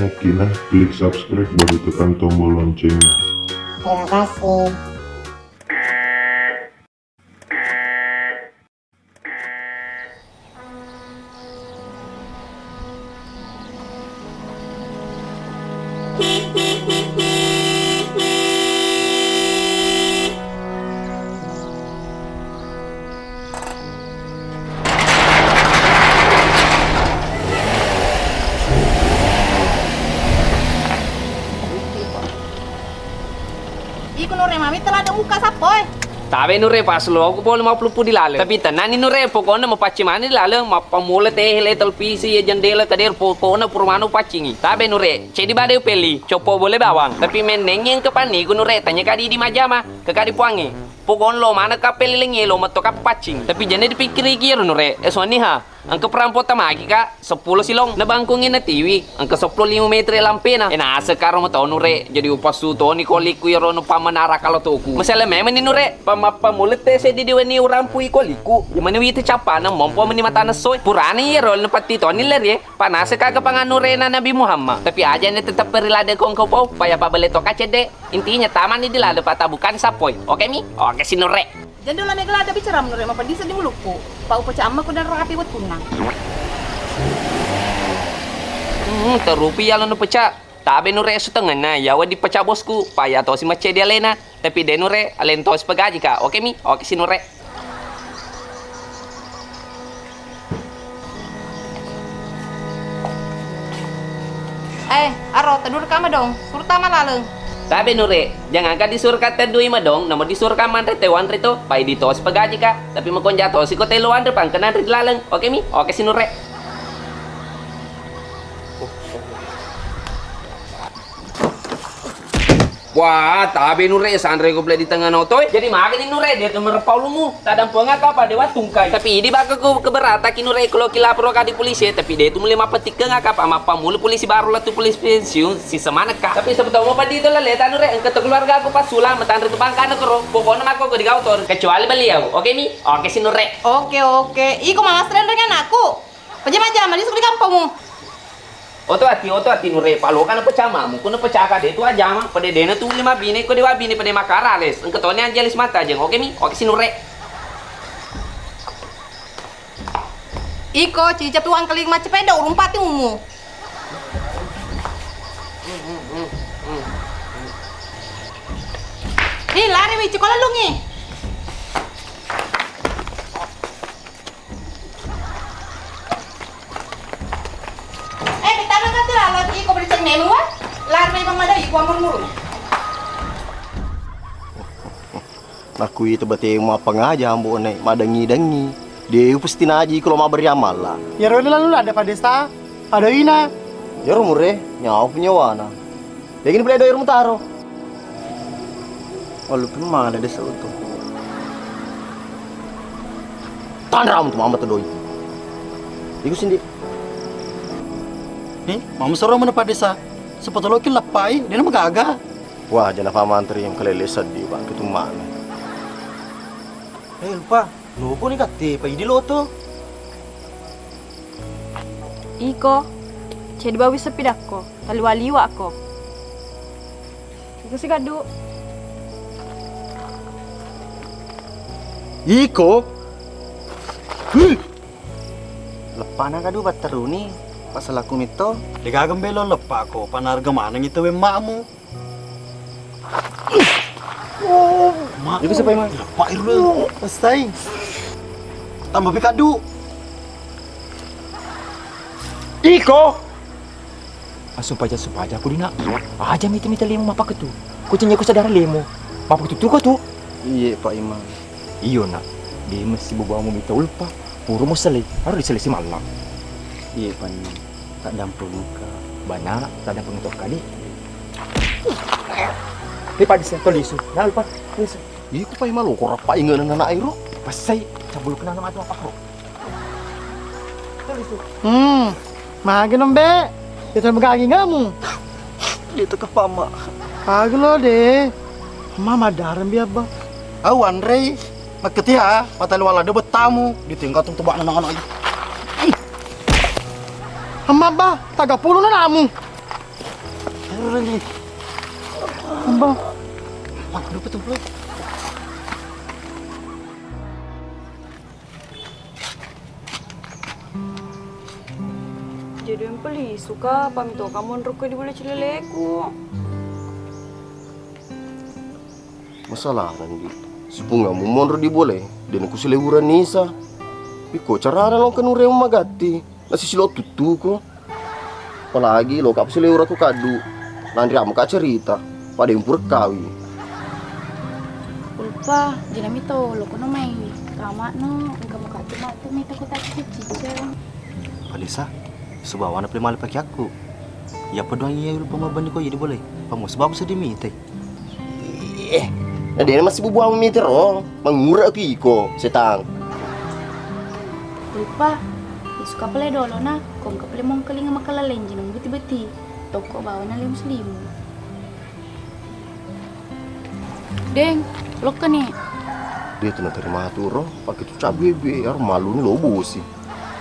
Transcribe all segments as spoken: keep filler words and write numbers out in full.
Oke nah, klik subscribe baru tekan tombol loncengnya. Terima kasih. Iko Nure, mami telah ada muka sappo, eh. Tabe Nure, pas lo aku pole mau peluppu di laleng. Tapi tenani Nure, pokoknya mau pacci mani di laleng, mappa mule teh le televisi ya jendela kader pokoknya purmano paccingi. Tabe Nure, cedi bade peli, copo boleh bawang. Tapi meneng yang kepani ku Nure, tanya kadi di majama, ke kadi puangi. Pokoknya lo mana kapel lengi lo meto kapaccing. Tapi jane dipikiri kiro Nure, eh suani ha. Engka perampo tamaki ka, seppulo silong. Na bangkungnge natiwi, engka seppulo lima metre lampena. E, naseng karo matau Nure, jadi upassu toni kolikku iyaro nu pammanara kalo toku. Masala memang ni Nure, pamappa mulette seddi diweni urampui kolikku. Yamani wita cappana mompo meni matana soe. Purani iyaro napatti toni lerie, panaseng ka kepangan Nure na Nabi Muhammad. Tapi aja ni tetep ri ladde kongko pau, paya pabele toka cedde. Intinya tamani di ladde patabukani sappoi. Oke mi? Oke si Nure. Jando la mega ladde bicara menurut mapeddi seddi mulukku. Pau pecah amma ku dan rapi wettunna. Hmm, terupi yalo nu pecah. Tabe Nure esu tengenna, yawa dipecah bosku. Paya tosi macce di alena. Tapi de Nure, alen tosi pegaji ka. Oke mi? Oke si Nure. Eh, aro, tedur kama dong. Suruh tama laleng. Tabe Nure, jangan ka disuruh ka tedui madong, namo disuruh ka manre te wanre to, pai di tos pegaji ka. Tapi makonja tosi ko telo wanre pangkena anre di laleng. Oke mi? Oke si Nure. Wah, tabe Nure, sanre ko pole di tengah noto e. Jadi magani Nure, de tu merepau lumu. Tadampengaka pada wattungkai. Tapi idi baka ku keberataki Nure, kalau ki laporo ka di polisi, tapi de tu mulai mappetikeng aka pa mappa mulu polisi baru latu polisi pensiun, si semanaka. Tapi sebetulnya padi itu lale tanu Re, engka tu keluarga aku pas sula, metanre tu bangkana kero. Pokoknya mako ko digau tor, kecuali beliau. Oke mi? Oke si Nure. Oke, oke. Iko mama sering dengan aku. Pejama-jama di suku di kampungmu. Oto ati, oto ati Nure, paloka na pecah mamu, ku na pecah ka de tu ajama, pede dena tu lima bine, ko dewa bine pede makara les. Engka toni anjelis mata jeng, oke mi, oke si Nure. Iko, cicap tuang keling macet peda, urung pati umu. Ih, lari wi, cikola lungi. Eh, betana kan tu lalat iko berceng nenu wa. Lar memang ada iko amur murung. Nakku itu bete mappangaja ambo ne madengi-dengi. Dia pasti naji iko lo maberi amalla. Ya role lalu ada pada sta, pada ina. Ya rumure, nyawa punyawana. Degini pale doe rumutaro. Walu pemmana desa utu. Tanra untuk mama tu doi. Iku sindi. Ni, mama soro mana pada desa. Sepotoloki leppai, dia nama gaga. Wah, jana paman teri yang kelele sedih bang ketumana. Eh, lupa. Lopo ni katte, pa idi loto. Iko, cedi bawi sepidakko, taliwa-liwakko. Iko si gaddu. Iko. Leppana kadu batteruni, pasalaku metto. Degaga mbelo leppako, panarga maneng itu wemmamu. Ma, itu siapa, Iman? Pak Irul. Pestai. Tambah pi kaddu. Iko. Asumpaja-sumpaja pudina. Aja mita-mita lemo mappaketu. Kucingnya ku sadar lemo. Mappaketu tu ko tu. Iye, Pak Imam. Iyo, Nak. Di mesti bawa mu mita ulpa. Puru mu selai. Harus diselai si mallang. Iye, Pak Imam. Taddampengka. Bana, taddampeng tokka di. Ri pada se, to lisu. Nah, lupa, lisu. Iku pai malo ko rappa ingenan anak iro. Pasai, cabul kenana matu apa ko? To lisu. Hmm, mage nombe. Itu megagi ngamu. Itu ke pama. Pagi lo de. Mama darem bi abba. Au anrei. Makketia, mata luwala de bettamu. Ditinggal tu tebak anak-anak. Amma abba, taga pulu na namu. Lagi. Bang. Bang, lupa tuh, Bro. Jadi yang peli suka pamito kamu onrokko di bola cileleku. Masalahna, Ndi, sipungamu monro di bolae, de' nakusilewuran Nisa. Piko carana lo kenuremu magatti, nasisilo tuttuko. Apalagi lo kap silewura ko kaddu, nanri amo ka cerita, pada yang pura kawi. Ulpa, jenami to lo kono mai kama'no, engka muka tu matu mita ko tadi cica. Palisa, sebawana pale male pake aku. Iya pedoang iya ulpa mabenni ko iya di bolae. Pamo sebab sedih mita. Eh, na de' na masih bubuang mitiro, mangura ki iko, setang. Ulpa, isuka pale dolo na, kong ka pale mongkelinga makalaleng jineng beti-beti. Toko bawa na lemu selimu. Deng, lokka ni. De' tu naterima tu ro, pake tu cabe be, aro malu ni lo bosi.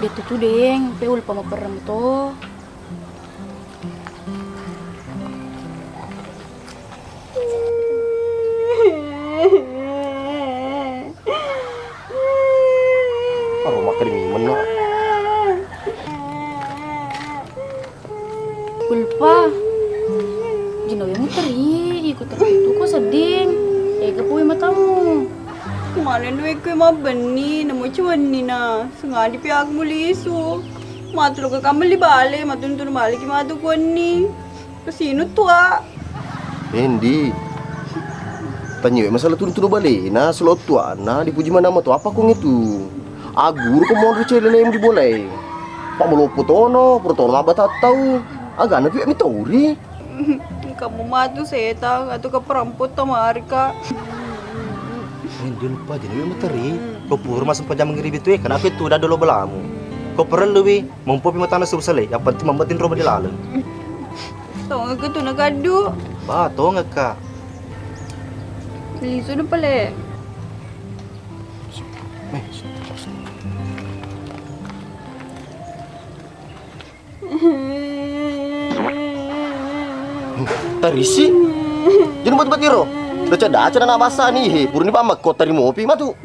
De' tu tu, Deng, pe ulpa maperrem to. Aro makkeda mi menno. Ulpa. Jino yang teri, iko tertutup ko sedih. Ega pui matamu. Kemana nu iko mabbenni, namo cuanni na. Sengadi pi aku mulisu. Matu lo ke kamar li bale, matu nuntu bale ki matu kuanni. Kasinu tua. Endi. Tanyiwe masalah tunu-tunu balena, selo tuana, dipuji manama tu apa kong itu. Aguru ko monro cele lemu di bolae. Pak melopo tono, pura tono abba tattau. Agana pi mitauri. Kamu matu setang atau ke perempuan tamarika. Endi lupa jadi materi. Ko pura masuk pajam ngiri bitu e, karena aku itu udah dulu belamu. Ko perlu wi, mompo pi matana susah le, yang penting mambatin roba di laleng. Tongekka tu nakaddu. Ba, tongekka. Lisu na pale. Eh, tarisi. Jadi buat-buat iro. Daca-daca na basa ni he. Purni pa mekko tarimopi matu.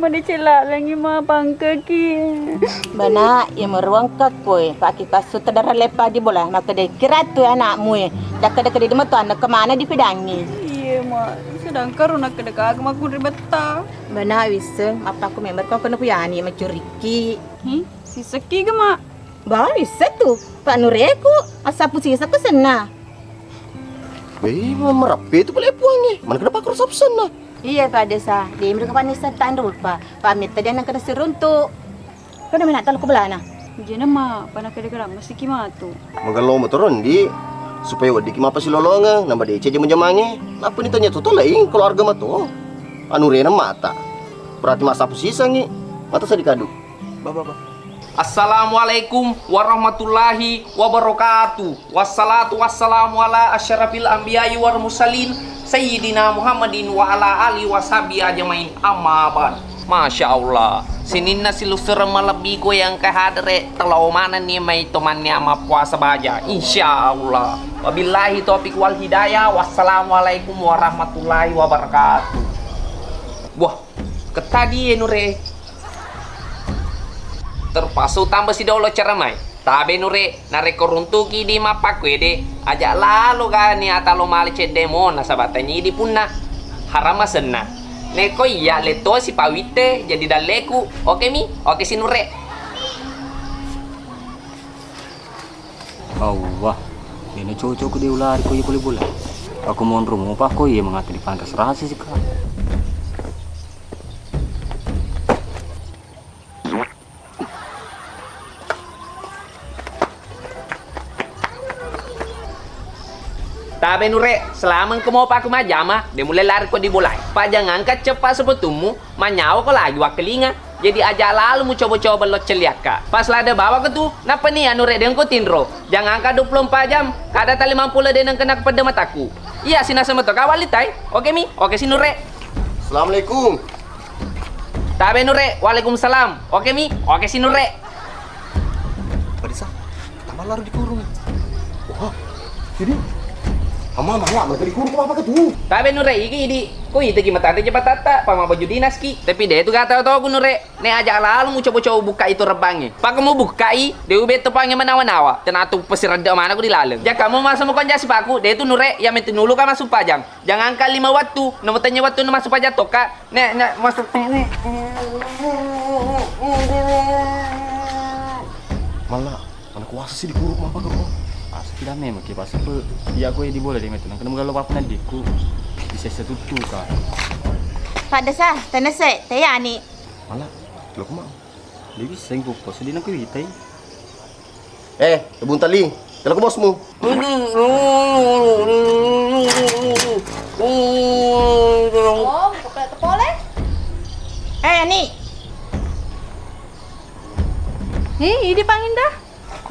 Madeceng lalengngi ma pangkeki. Bana, iya meruangka koe, pake kassu tedara leppa di bola, makkedai kiratu anakmu e. Dakka-dakka di matu anak kemana dipedangi. Iya, Ma. Sedangkan ro nakkedaka aku makkunribetta. Bana, wisseng, appaku member kau kena puyani macuriki. Hmm? Sisekki ga, Ma? Ba, wisseng tu. Pak Nureku, assapu sisakku senna. Wei, marappe tu pale puangnge. Mana kena pakro sapsenna? Iya, Pak Desa. Dia mereka panis setan rupa. Pamit tadi anak kena seruntuk. Kena minat talo ke belana. Jena ma, pana kede kera masiki matu. Magello motor ndi supaya weddiki mapa silolongeng, nambah D C jama-jamange. Apa ni tanya tu tolai kalau harga mato. Anu rena mata. Berarti masa apa sisangi? Mata saya dikadu. Ba, ba, ba. Assalamualaikum warahmatullahi wabarakatuh. Wassalatu wassalamu ala asyrafil anbiya'i wal mursalin, sayyidina Muhammadin wa ala alihi wa sahbihi ajmain. Amma ba'd. Masya Allah. Sininna silusureng malebbi ko yang kehadere, telo manenni mai to mannia mappuasa baja. Insya Allah. Wabillahi taufiq wal hidayah. Wassalamualaikum warahmatullahi wabarakatuh. Wah, kettadi e Nure. Terpaksa utamba sidolo cara mai. Tabe Nure, narekko runtuki di mappakkuede, aja lalo gani atalo male cedde mo nasaba tanyidi punna. Harama senna. Neko iya letto sipawitte jadi dalleku. Oke mi, oke si Nure. Allah, dena cocok de ulari ko iya pole bola. Aku monro mopa ko iya mangata di pantas rasi sika. Tabe Nure, selameng ko mopa ku majama, de mulle lari ko di bolai. Pajangangka ceppa sepetummu, manyawa ko lagi wakkelinga. Jadi aja lalu mu coba-coba lo celiakka. Pas lada bawa ke tu, nappa ni anu re dengko tinro. Jangangka dua puluh empat jam, kada tali mampu le deneng kena pedde mataku. Iya, sinasa meto kawali tai. Oke mi, oke si Nure. Assalamualaikum. Tabe Nure, waalaikumsalam. Oke mi, oke si Nure. Padisa, tambah laru dikurung. Jadi, ama mala, mala tadi kurung apa tu? Tabe Nure, iki idi. Ko itaki matanre jabatatta, pama baju dinaski. Tapi de tu gata toku Nure. Ne aja lalu mu coba-coba buka itu rebangnge. Pako mu bukai, de ube to pange manawa-nawa. Tenatu pesiradda mana ku di laleng. Jaka mu masa mu konja sipaku, de tu Nure, ya metu nulu ka masuk pajang. Jangankan lima wattu, nomor tanya wattu na masuk pajang toka. Ne, ne, masuk. Mala, mana kuasa sih dikurung apa kau? Pasti dah memang ke pas pe. Iya, aku di bola deh metu. Nang kena mugalo apa nandiku. Bisa setuttu ka. Pada sa, tenese, teyani. Mala, lo kemau? Dia bisa yang kupas, dia nak kuitai. Eh, Bunta Li, telo ko bosmu. Oh, kepala tepole. Eh, Ani. Hi, idi Panginda.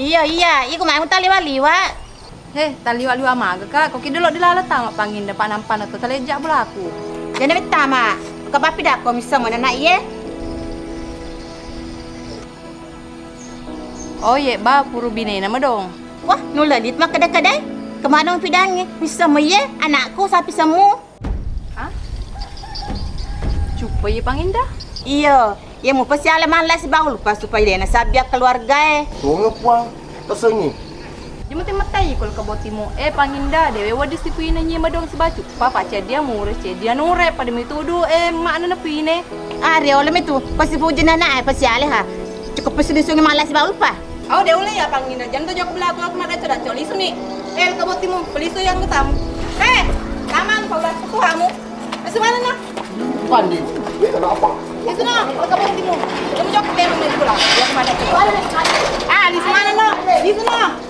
Iya, iya, iku mau taliwa-liwa. He, taliwa-liwa maga ka? Ko ki dolo dilala tama Panginda, panampana to talejja bolaku. Jana mettama, kabapi dakko missa mana nak iye? Oh, iye ba, puru binena medong. Wah, nulla dit makkeda-kedai. Kemana pidangnge? Missa mo iye, anakku sapi semu. Hah? Cuppa iye Panginda? Iyo, iye mupasiala malla sibawa lupa supaya dena sabbiak keluargae. Tonga puang, tasengi. Jemete matai kol kebotimu, eh Panginda, dewe wadi sipuine nyi madong sibawa cuppa, pa cedia mure, cedia nure, pada mitudu, eh makna napuine. Ah, riolo mitu, pasi puji nana, eh, pasi ale ha. Cukup pasi disungi malla sibawa lupa. Au de ulle ya Panginda, janto jokka belaku aku madaco-daco lisu ni. Eh, kebotimu, pelisu yang ketamu. Eh, tamang kau dah tuamu. Lisu mana no? Pandi. Kenapa? Lisu no, kebotimu. Kamu jokka belaku ni pula. Yang madaco. Ah, lisu mana no? Lisu no.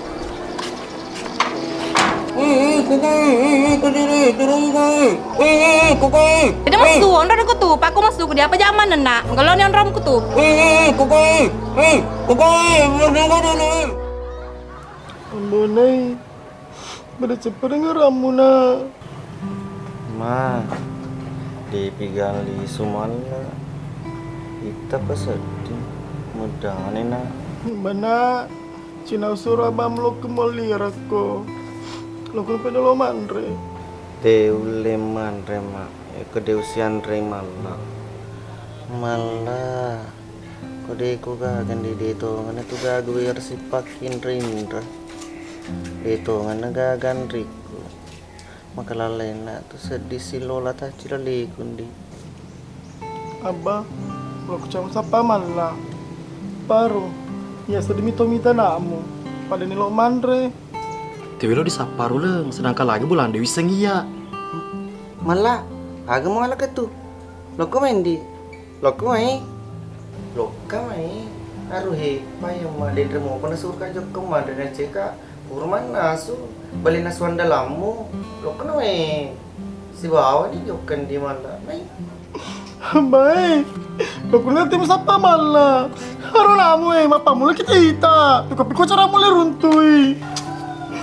Tidak masuk, onrong ku tu, pakku masuk dia apa zaman nena, kalau ni onrong ku tu. Ambonai, pada cepat dengar ramuna. Ma, depi gali sumalla. Itta pasedding, muddane na. Mana? Cina usura bam lokko molli rakko. Lokko pedolo manre. De ulle manre, Mak. Eko de usianre malla. Malla. Ko de ko gaga ndi de tongana tu gaga wer sipakkinre-inre. De tongana gaga anrikku. Maka lalainna tu seddi silola tacci laleku ndi. Abba, lo kucang sappa malla. Paro, iya seddi mi to mita namu. Pada ni lo manre. Tewelo di sappa ruleng, sedangkan lagi bulan de wisseng iya. Malla, aga muala ketu. Lokko mendi. Lokko mai. Lokka mai. Aruhe, payamma denre mopa na surka jokka manre na ceka. Pura mannasu, bali nasu andalammu, lokka na mai. Sibawa ni jokka ndi malla. Mai. Bae. Lokko na timu sappa malla. Aro namu e, mappammula kita ita. Tukapi ko cara mulai runtui.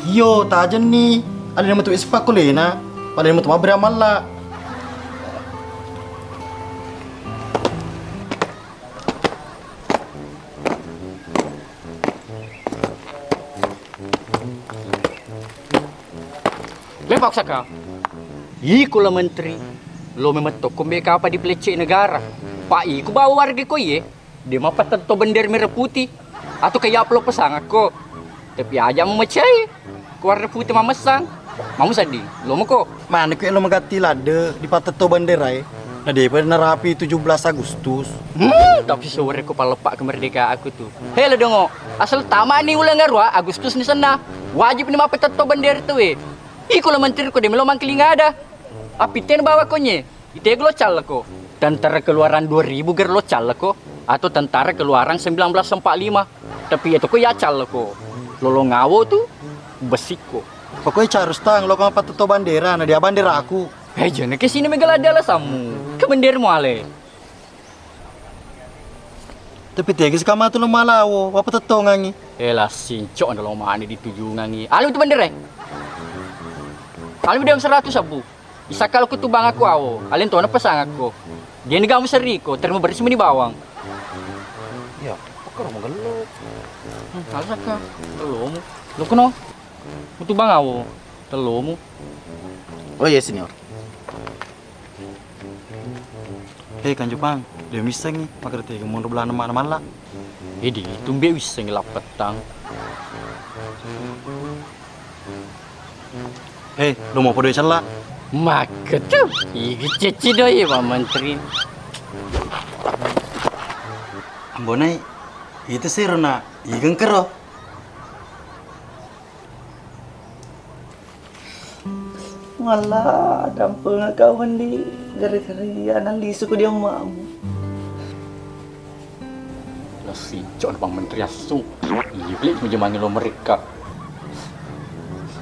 Iyo, tajenni. Ada nama tu espa kolena. Pada nama tu mabra malla. Lepak saka. Iko la menteri. Lo memang tokko mbe kapa di pelecce negara. Pak iko bawa warga ko iye. De mappatetto bendera merah putih. Atau kayak apa lo pesangakko. Tapi aja memecai. Ko warna pute mamessang, mamu sedding, lo moko. Maneng ko lo magatti ladde dipatetto bendera e. Na depa narapi tujuh belas Agustus. Hmm, tapi sore ko palleppa kemerdekaanku tu. Hei lo dongo, asal tamani uleng arua Agustus ni senna. Wajib ni mapatetto bendera tu e. Iko lo menteri ko de melo mangkiling ada. Api ten bawa konye. Itego lo calleko, tentara keluaran dua ribu ger lo calleko, atau tentara keluaran sembilan belas empat lima. Tapi itu ko ya calleko, lolongawo tu besikko. Pokoknya harus tang lo kama patetto bandera, na dia bandera aku. Eh, jana ke sini mega ada alasanmu. Ke bendera muale. Tapi tega sih kama tu lo malawo, apa tettongangi? Eh, lah sincok anda lo mani ditujungangi. Alu tu bendera. Alu dia seratus abu. Isakka lo kutubang aku awo, alentona pesangakko. Dia ni gamu seriko, terima beres meni bawang. Iya, apa karo magello? Hmm, alasakka, gellomu. Lo kono, mutubang awo. Tellomu. Oh iya, Senior. Hei, Kanjupang, de' missengngi, makkeda tega monro belana mana malla. Idi, tumbe wissengngi lappettang. Hei, lo mau podo cella? Makketu, iga cecci doi, Pak Menteri. Ambonai, itu serona, iga engkero. Malla, dampengeng kau, Wendi, gara-gara iya nallisu ko di ommamu. Lasincok Bang Menteri asu. Iya, beli cuma jamangi lo mereka.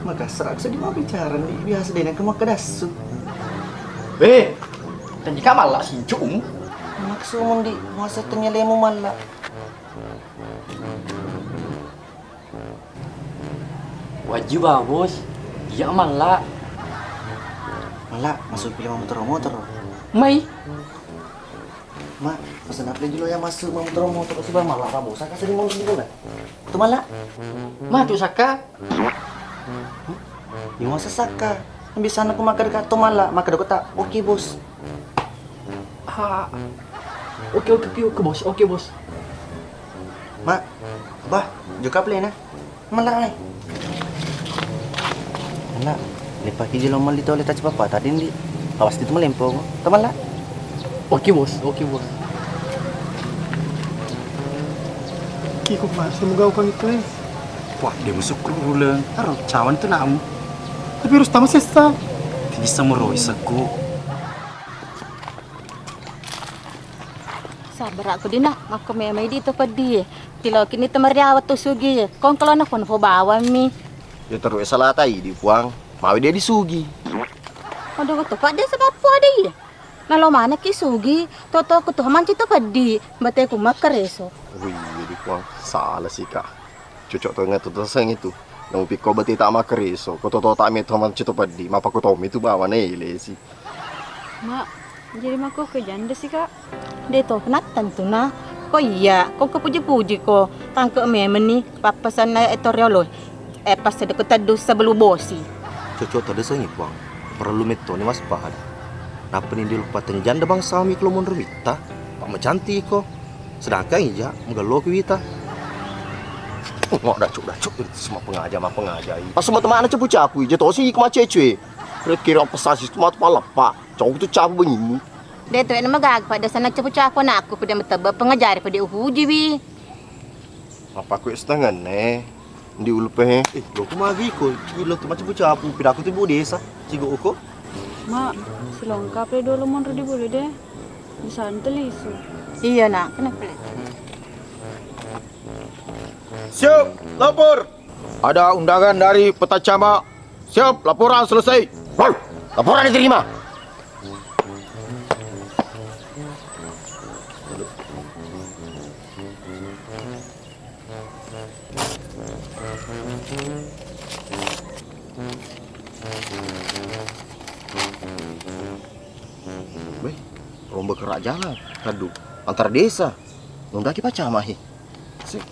Makassar aku sedih mau bicara nih, biasa deh nang makkeda asu. Eh, tadi ka malla sincok. Maksudmu di masa tanya lemu malla. Wajib ah, Bos. Iya, malla. Malla, masuk pilih motor-motor. Mai. Ma, pesan apa dulu ya masuk motor-motor, coba malla, Pak Bos. Saka sedih mau dulu lah. Itu malla. Ma, tu saka. Yang masa saka. Bisa aku makan dekat tu malla, makan dekat tak. Oke, Bos. Ah. Oke, oke, oke, oke, Bos. Oke, Bos. Ma, bah, juga play nah. Malla, eh. Malla, lepaki jelo malli tole taci papa tadi ndi. Awas itu melempo. Tamalla. Oke, Bos. Oke, Bos. Kiko masih mau kau itu, eh? Wah, dia masuk ke bulan. Harus cawan itu namu. Tapi harus tamu sesa. Tidak bisa meroi seku. Sabar aku dina, makko memang idi to peddi. Tilokini to mariawa to sugi. Kong kalau nafon fo bawammi. Ya terus salah tai di puang. Mawi dia disugi. Aduh, to pak dia sebab po ada iya. Nalo mana ki sugi, toto ku to manci to peddi. Bateku makkareso. Oh iya di puang, salah sih kak. Cocok to ngetu to seng itu. Namu pikko bete tak makkareso. Ko toto tak meto manci to peddi. Mapa ko tomi tu bawa nelesi. Mak, jadi mako ke janda sih, Kak? De to, penat tentu nah. Ko iya, ko kepuji-puji ko. Tangke memeni pappasanna eto riolo. Eh, pas sedek teddu sebelum bosi. Cocok tadi sengi puang. Perlu metoni waspada. Nappa ni dilupa tanya janda bangsa mi kalau menurut mita. Pak macanti ko. Sedangkan ija menggello ki wita. Mau dacuk-dacuk itu semua pengaja, mah pengaja. Pas semua teman capu-capu ija tosi ke macecue. Kira-kira apa sasi semua tu palapa. Cowok tu capu benyimu. De tu ena magaga pada sana capu-capu anakku pada metebak pengajari pada uhuji wi. Apa ku setengah ne? Di ulupe. Eh, lo ku magi ko, ilo tu macapu-capu, pidaku tu bu desa, cigo uko. Mak, silongkap le dolo monro di bulu de. Bisa ante lisu. Iya nak, kenapa le? Siap, lapor. Ada undangan dari Petacama. Siap, laporan selesai. Laporan diterima. Weh, romba kerak jalan, taddu antar desa. Nundaki pacamahi. Sip.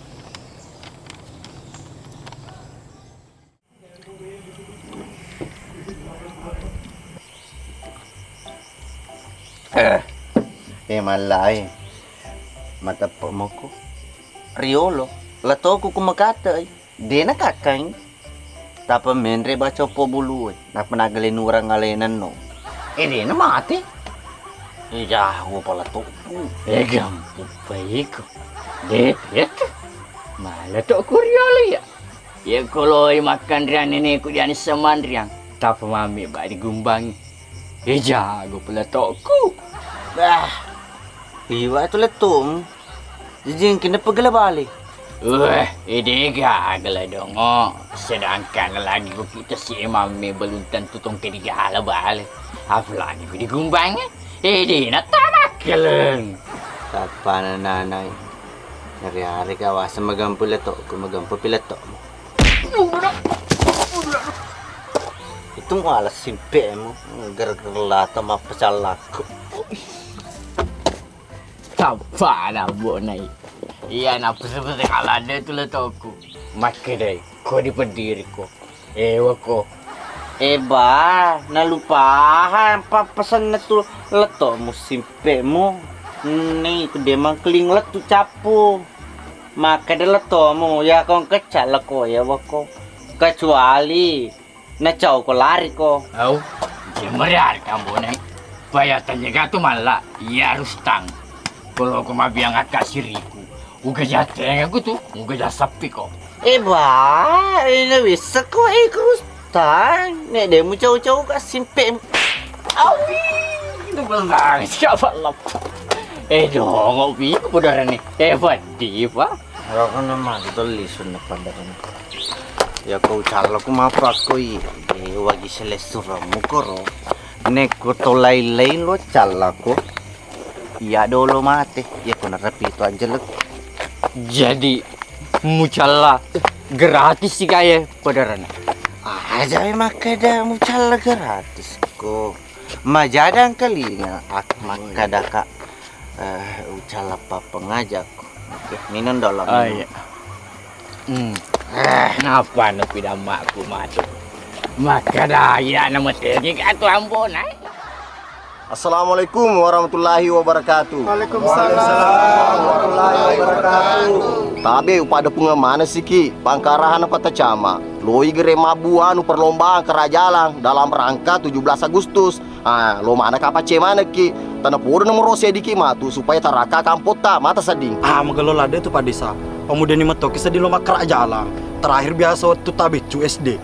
Eh, eh, mallai. Mateppe' moko. Riolo, latoku ku makate, eh. Dena kakang. Tapa menre baca po bulu, eh. Napa nagale nurang alena no. Eh, dena mate. Eh, jago pala toku. Eh, gampu paiko. De, de. Mala toku riolo ya. Iya koloi makkanriang neneku diani semanriang, tapa mami ba digumbangi. Iya jago pela tokku. Bah, iwa tu lettum. Jijing kena pegela bale. Weh, ide gagal dongo. Sedangkan lagi ku kita si mami belum tentu tong ke digala bale. Apalagi ku digumbangi. Ide na tamakkeleng. Tapa nanai. Hari-hari kawasa magampu letokku, magampu pi letokmu. Itu malah simpemu, gara-gara lata mappacallakku. Tappana bonai. Iya, napese-pese kalade tu letokku. Makkedai, ko dipediri ko. Ewa ko. Eh, bah, nalupaha pappasenna tu letto'mu simpe'mu. Nei, ku de mangkeling lettu cappu. Makkeda letto'mu, ya kong kecca lako ya wako. Kecuali nacau ko lari ko. Au, jemari hari kambonai. Paya tanya gatu malla, ya harus tang. Kalau ko mabiang akka siriku. Uga jateng aku tu, uga jasappi ko. Eh, bah, eh, na wissa ko, eh, kerustang. Nek de mu cau-cau ka simpe. Awi, itu belang siapa lap. Eh, dong, opi ko darane. Eh, fadi, pa. Rokon nama doli sunna pada. Ya ko ucalla ku mapa ko i, eh, wagi selesura mukoro. Neko to lain-lain lo calla ko. Iya dolo mate, iya ko narapi itu anjelek. Jadi mucalla gratis sih kaya padarana. Aja makkeda mucalla gratis ko. Majadang kelinga ak makkeda ka, eh, ucalla papengajak. Oke, minum dolo. Ah, minum. Iya. Hmm. Eh, napa nu pidammaku matu? Makkeda iya na metegi ka tu ambona. Assalamualaikum warahmatullahi wabarakatuh. Waalaikumsalam warahmatullahi wabarakatuh. Tabe upada punga mana siki pangkarahan apa tacama. Loi gere mabu anu perlombaan kerajalang dalam rangka tujuh belas Agustus. Ah, lo mana kapacce manekki. Tana podo nomoro sediki matu supaya taraka kampotta mata sedding. Ah, magalo ladde tu Pak Desa. Pamudani metoki sedding lo makkarajalang. Terakhir biasa waktu tabeccu S D.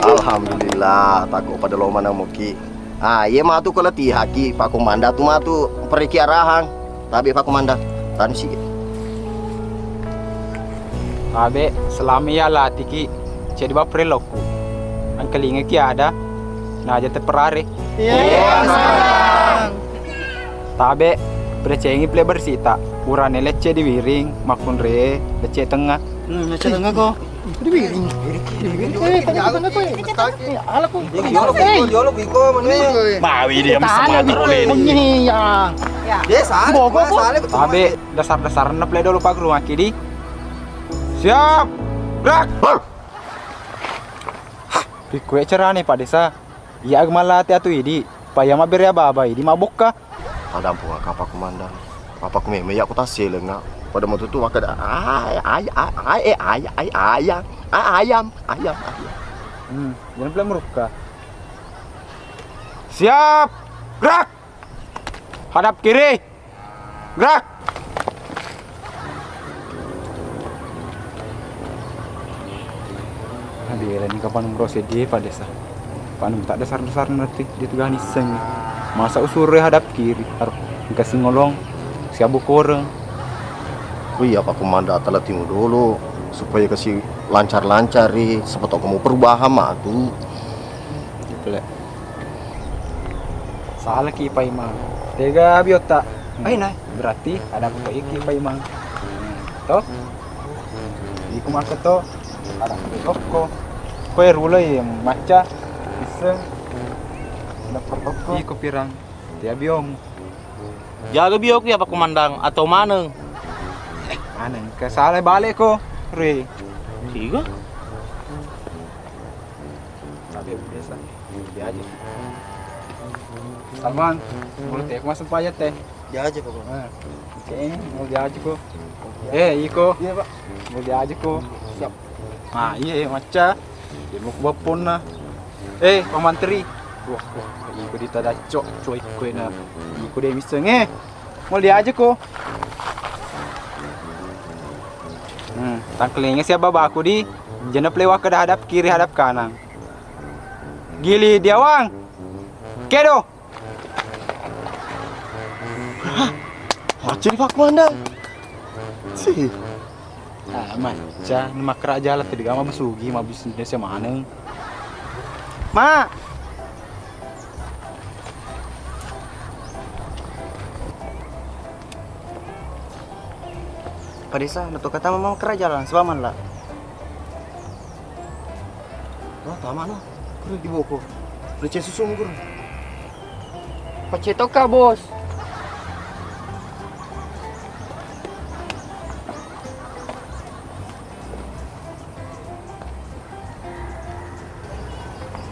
Alhamdulillah, tako pada lo mana muki. Ah, iye matu ko letihaki, Pak Komanda tu matu periki arahang. Tabe Pak Komanda, tanu si. Tabe, selama iya latiki, cedi bapre lokku. Angkelingeki ada, naja teperare. Iya, Sayang. Tabe, percengi pele bersita. Urane lecce diwiring, makkunre lecce tengah. Hmm, lecce tengah ko. Diwiring. Diwiring. Eh, tengah, tengah ko. Eh, ala ko. Iya, iya, lo, iya, lo, iya, lo. Mawi dia mesti mengatur ini. Iya. Dia salah, Boko, salah, Boko. Tabe, dasar-dasarna pele dolo Pak Guru maki di. Siap. Gerak. Pikue carane Pak Desa. Iya, aga mallate atu idi. Paya mabbere aba-aba idi mabbokka. Tadampung aga Pak Komandang. Apa ku meme iya ku tasseleng, ah. Pada matutu makkeda, ah, ay-, ay-, ay-, ay-, eh, ay-, ay-, ayam. Ah, ayam, ayam, ayam. Hmm, jangan pula merukka. Siap. Gerak. Hadap kiri. Gerak! Nabiela ni kapang nomor seddi Pak Desa. Panu tak dasar-dasar nanti ditegani seng. Masa usurnya hadap kiri, harus engka singolong, siabu koreng. Oh iya, Pak Komanda, tala timu dulu supaya kasih lancar-lancar ri, siapa tahu kamu perubahan mah tuh. Gitu, Lek. Salaki paimang. Tega biotta. Hmm. Aina. Berarti ada apa iki paimang. Hmm. Toh? Iku maka to. Ada apa tokko. Koe rulai macca. Iseng. Ada apa tokko. Iko pirang. Tia biomu. Jaga bioku ya Pak Komandang atau maneng. Maneng ke salai balik ko. Re. Tiga. Tapi biasa. Diaji. Salman, mulut teh, aku masuk payet teh. Diaji pokoknya. Nah, oke, mau diaji ko. Eh, iko. Iya, Pak. Mau diaji ko. Siap. Nah, iya, iya, macca. Dia mau kubapponna. Eh, Pak Mantri. Wah, wah, iko ditada cok, cok iko na. Iko dia miseng, eh. Mau diaji ko. Hmm, tangkelingnya siapa baku di. Jenep lewat ke hadap kiri, hadap kanan. Gili diawang. Kedo. Hah? Macca di Pak Komandang. Si. Ah, macca, nu makkaraja la tadi gama besugi, ma bisnis maneng. Ma. Padesa, na to kata mamang karaja la, sebab man la. Wah, tama no. Kuru di boko. Receh susu kuru. Pacetoka, Bos.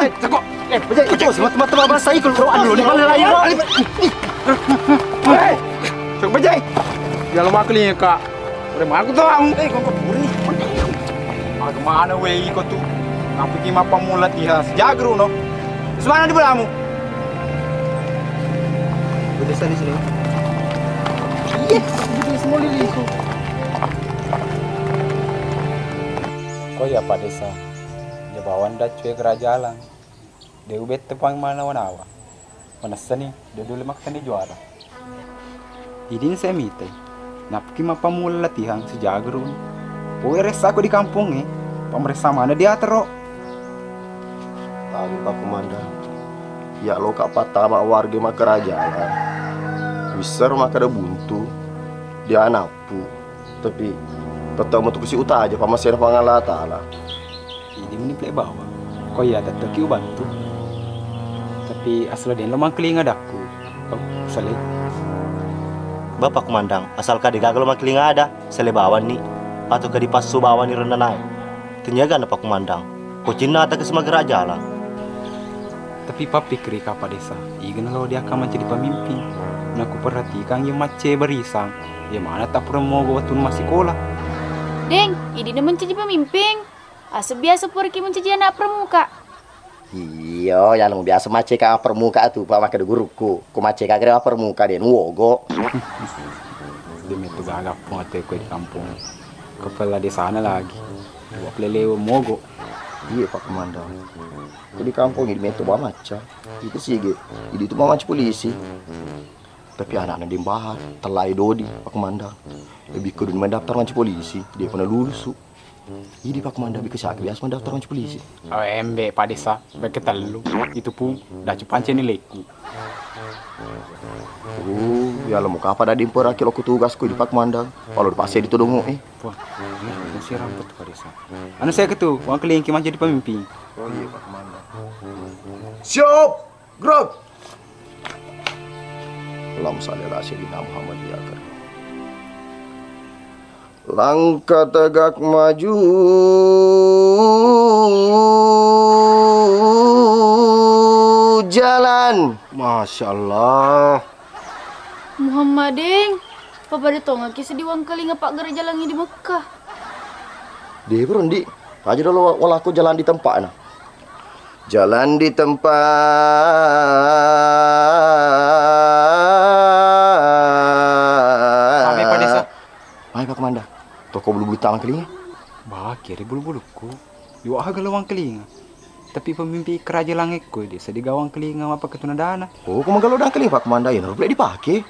Bajai. Eh, ceko. Eh, Bajai. Ceko, semata-mata babasa iko, bro. Anu, di mana lagi, bro? Eh, ceko, Bajai. Jalo makkeli, Kak. Udah maku tuh, Ang. Eh, kok kepuri? Bagaimana, weh, iko tuh? Tapi ki mappammula tiha sejagru, no? Semana di belamu? Udah sana di sini. Iya, udah semua liliku. Ko iya, Pak Desa, iya bawang daccue kerajalang. De' ubette pang manawa-nawa. Manessani, de' dule makkenni juara. Idin saya mitai. Nappuki mappammula latihang sijageruni. Pue ressako di kampongnge, pameressa mana diatero. Tagi Pak Komandan. Iya loka pattama warga makkerajalang. Wissero makkeda buntu. Dia anappu. Tapi tetap metu kasi utaja pammasena Puang Allah Taala. Idi meni pale bawang. Ko iya tettoki ubantu. Tapi asal den lo mangkelinga dakku. Oh, sale. Bapak Komandan, asal kade gaga lo mangkelinga ada, sale bawanni. Atau kadi passu bawanni renna nae. Tenyaga na Pak Komandan. Ko cinna atau ke semagera jalan. Tapi pappikkirika, Pak Desa, igana lao diakka mancaji pamimping. Nakuperhatikang iye macce barisang, iye mana tappura mogo wettunna massikola. Deng, idina mancaji pamimping. Asa biasa puraki mancaji anak pramuka. Iyo, yanu biasa macce ka pramuka tu, Pak, makkeda gurukku. Ku macce ka kira pramuka de nuwogo. Demetto gaga pung ate ko di kampung. Kepala desana lagi. Dua pelelewe mogo. Iya, Pak Komandan. Ko di kampung ini metto ba macca. Itu sige. Idi tu mamanci polisi. Tapi anakna Dembaha, tellai Dodi, Pak Komandan. Lebih kudu mendaftar manci polisi, dia pernah lulusu. Idi Pak Komandan, bika siaga biasa mendaftar manci polisi. Oh, embe Pak Desa, beke tellu. Itu pun, dacu panceni lekku. Uh, ya lo muka pada dimpor aki lo tugas ku di Pak Komandan. Kalau dipaksa di todongo eh. Wah, ini masih ramput Pak Desa. Anu saya ketu, uang kelingki mancaji pemimpin. Oh iya Pak Komandan. Siap. Gerak. Allahumma shalli ala sayyidina Muhammad ya karim. Langkah tegak maju jalan. Masya Allah. Muhammading, papada tongaki seddi wangkalinga paggara jalangnge di Mekkah. Deh, bro, ndi. Aja dulu walaku jalan di tempatna. Jalan di tempat. Sampai Pak Desa. Mai Pak Komandan. Toko bulu-bulu tawang kelinga. Bah, kira bulu-buluku. Iwa aga lawang kelinga. Tapi pemimpin keraja langekku desa digawang kelinga mapaketuna dana. Oh, ko magalo dang kelinga Pak Komandan, ya narupa dipake.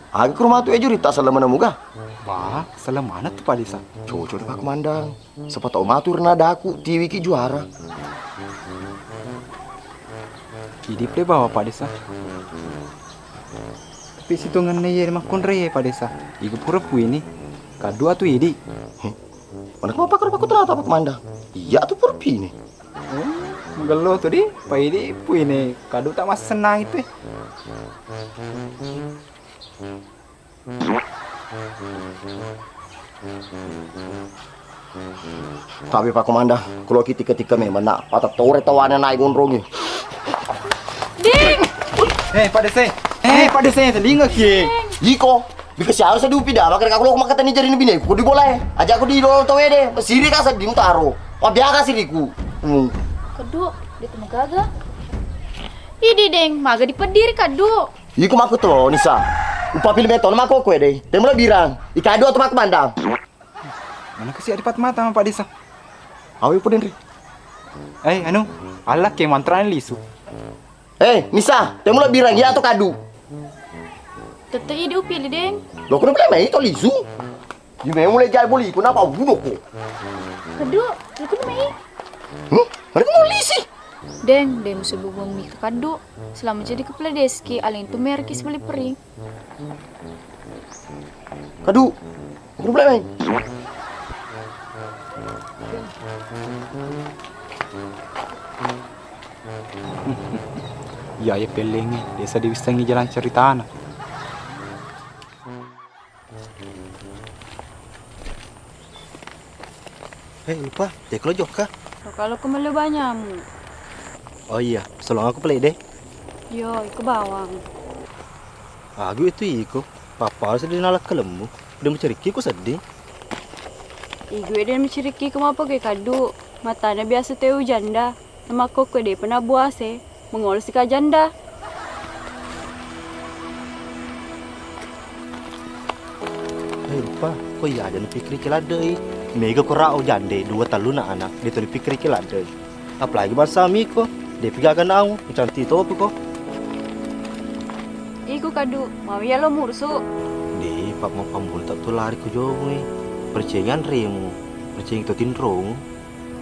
Aga ke rumah tu ejo rita salamana muga. Bah, salamana tu Pak Desa. Cocok deh Pak Komandan. Siapa tahu matur nadaku, tiwiki juara. Idi ple bawa Pak Desa. Tapi situngenna iye makkunrai Pak Desa. Iga pura puini. Kadua tu idi. Mana kau pakar paku ternyata Pak Komandan? Iya tu pura pini. Oh, magello tu di, Pak idi puini. Kadu tak massenang itu. Tapi Pak Komandan, kalau kita ketika memang nak patah tore tawana naik gondrongi. Ding! Eh, Pak Dese. Eh, Pak Dese, telinga ki. Iko, bika siapa sedupi dah, makanya kalau makatani jadi bineku di bola eh. Aja aku di dolo tawede, siri ka seddi taro. Mabiaka siriku. Hmm. Kedua. Itu magaga. Idi, Deng, maga dipeddiri kaddu. Iku makku to, Nisa. Upapili meto na makko koe deh. Temu lo birang. Ikadu atau makku mandang. Mana kasi adipat mata sama Pak Desa? Awi pun Henry. Eh, anu, Allah ke mantra lisu. Eh, Nisa, temu lo birang ya atau kadu? Tette idi upili, Deng. Lo kuno pele mai to lisu. Yu memang mulai jadi boli, kenapa bunuh ko? Kaddu, lo kuno mai. Hmm? Mana kuno lisi? Deng, Deng, sebelum mika kaddu, selama jadi kepala deski, aling tu merki sebeli peri. Kadu, aku belai main. Iya, iya, pellengnge. Desa diwissengi jalan ceritana. Eh, lupa, teko lo jokka. Kalau kemello banyamu. Oh iya, solong aku pelek deh. Yo, iko bawang. Agu itu iko, papa harus di nalak kelemmu. Udah menceriki ku sedih. Igu ede menceriki ku mapa ke kadu. Matana biasa teu janda. Namakkokko depa nabuase, mengolo sika janda. Eh, lupa, ko iya aja nipikkiriki laddei. Mega ko rao jande, dua tallu na anak, de to nipikkiriki laddei. Apalagi bangsa miko, depi gaga nau, cantik topi ko. Iko kadu, mau iya lo murusu. De, pak mau pambulu tak tulari ko jomui. Percaya nganremu, percaya to tinrong.